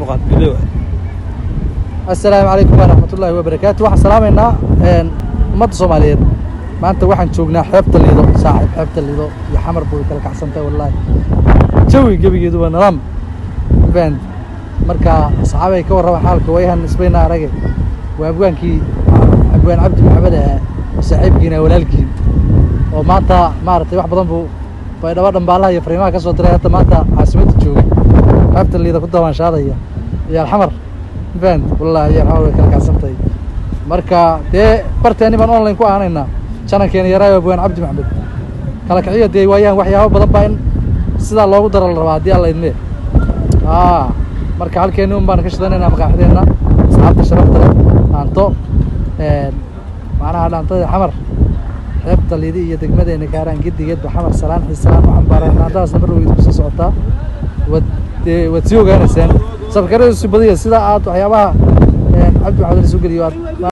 Qaad bile waay. Assalaamu calaykum waraxmatullaahi wabarakaatu. Waxaan salaamaynaa ummadda Soomaaliyeed. Maanta waxaan joognaa xeebta Liido, saaxiib. Xeebta Liido iyo Xamar buu kala kacsantahay, wallaahi. Jawi gebigeedu waa nidaam band. Marka asxaabay, ka warrama xaalka wayahan isbayna arage. Waa abwaankii, abwaan Cabdi Maxamed ahaa, saaxiibkiina, walaalkiin, oo maanta maaragtay wax badan buu Baydhabo dhambaalaha iyo fariimaha ka soo diray. Hadda maanta caasimadda jooga, xeebta Liida ku dawaanshaadaya iyo Alxamar band. Wallahi iyo Alxamar way kala kacsantahay. Marka dee barteeni baan online ku aanaynaa, janankeena yaraayo abwaan Cabdi Maxamed kala kiciyo. Dee waayaan waxyaabo badan baa in sidaa loogu daro la rabaa haddii Alla idmee. Marka halkeeni un baan ka shidanaynaa maqaaxideenna. Asxaabta sharafta leh, dhaanto macnaha dhaantada Xamar, xeebta Liidi iyo degmadeena Kaaraan, gedigeedba Xamar salaan xiisalaan u xambaaraan. Dhaantadaasna mar weyd kusoo socotaa, waad dee waad sii ogaanaysaan. Sabkarada si badiya sida aad waxyaabaha Cabdi Maxamed la soo geliyo aad.